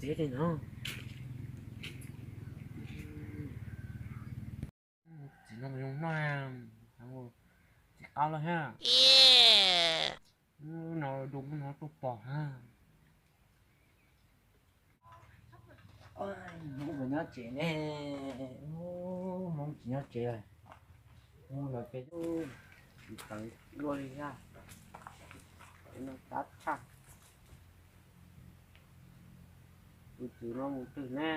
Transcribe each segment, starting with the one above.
Txiv li no. Txiv no zoo noj, txiv qab los ha. No du no tuaj pom ha. Hmoob puas nyob tsev ne? Hmoob tsis nyob tsev lawm. Hmoob los peb tsis tawv luaj li thiab. Tab tshaj. Tus tswv no mus twg ne?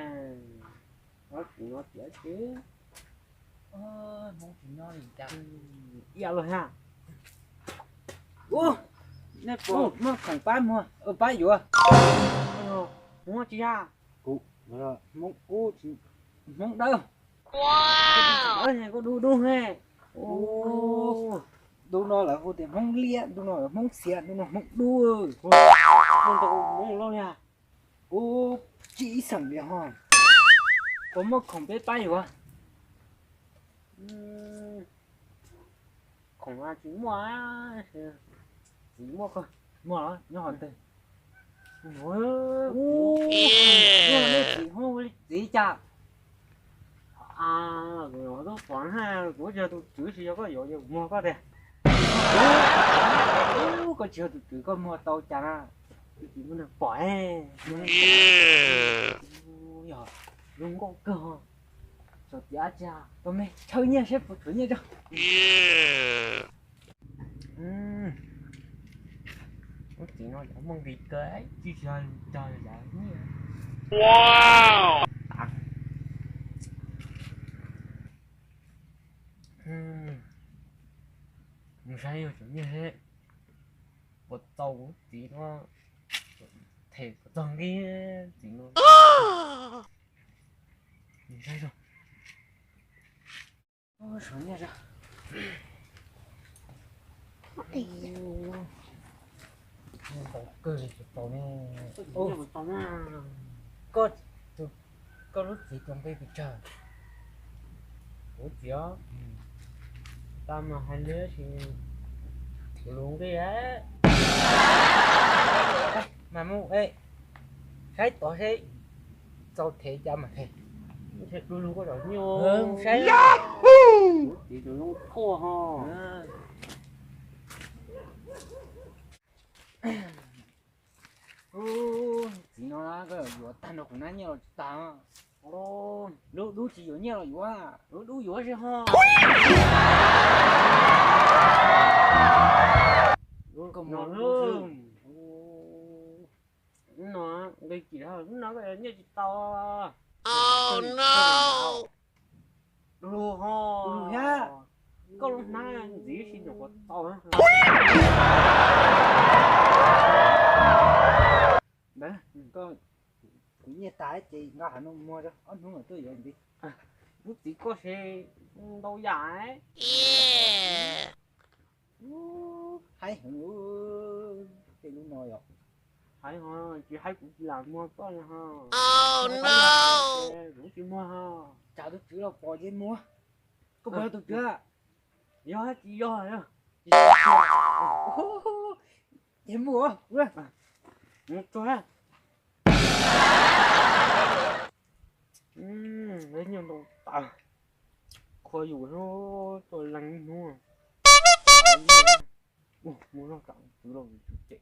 Tus no tiav tsev. Hmoob tsis nyob li cas. Ib los ha. Ub, nej puas muaj khoom pab muag, pab yuav? Hmoob tsis yog. Kuv Hmoob ub, Hmoob dawb. Koj dub dub he. Dub no lawv hu tias Hmoob liab, dub no lawv Hmoob xiav, dub no Hmoob dub. Hmoob loj li. Ub, tsis ib xeem li ho. Puas muaj khoom peb pab yuav? Khoom tsis muaj, txiv muaj koj. Muaj los nyob qhov twg? Ub, nej txiv hu li txiv cas? Kuv tub pom na, kuv yog tus tswv tsis yog koj yuav, yog kuv muag koj tiag. Koj tsis yog tus tswv koj muag tau cas na. Tus tswv muaj neeg pom. Yog zoo nkauj kawg. Txawm tiav tsis tau me, chaw nyiaj seb puas tshuav nyiaj tso. Lub txiv no cov muaj nqis kawg, tsis yog cog yam nyiaj. Mus saib yog cov nyiaj he, puas tau kuv txiv no, them puas txog nqi txiv no. Mus saib. Ub, saib nyiaj. Ntau kawg li tsis tau ne. Koj, koj lub txiv tus nqi pes tsawg? Kuv txiv os, tau mas hais li sis kuv lub nqi mas mus saib tod seb txaus them cas mas them. Saib kuv lub koj zam nyiaj saib. Kuv txiv tus zoo thuaj ho. Txiv no koj yuav tag nrho kuv nab nyiaj los tsis tag. Lub dub tsis yuav nyiaj los yuav, lub dub yuav tsis ho. Koj mus no, nqi kim lub no koj yuav nyiaj tsis tau. Lub ho, koj lub hnab ntxiv si nyuam qhuav tau. Kuv nyiaj tas ces nqa hav no muag ob hnub mam tuaj yuav ntxiv. Lub txiv koj se ntau yam. Haib heev, tej lub no yog. Haib ho, tsis haib kuv tsis lam muag koj li ho. Kuv tsis muag ho. Tsam tus tswv los pom ces muag. Koj puas yog tus tswv? Yog tsis yog? Ces muag. Mus tsuag. Nyuag ntau tas, qhua yus tuaj leej hnub. Mus noj tsam tswv los tswv cem.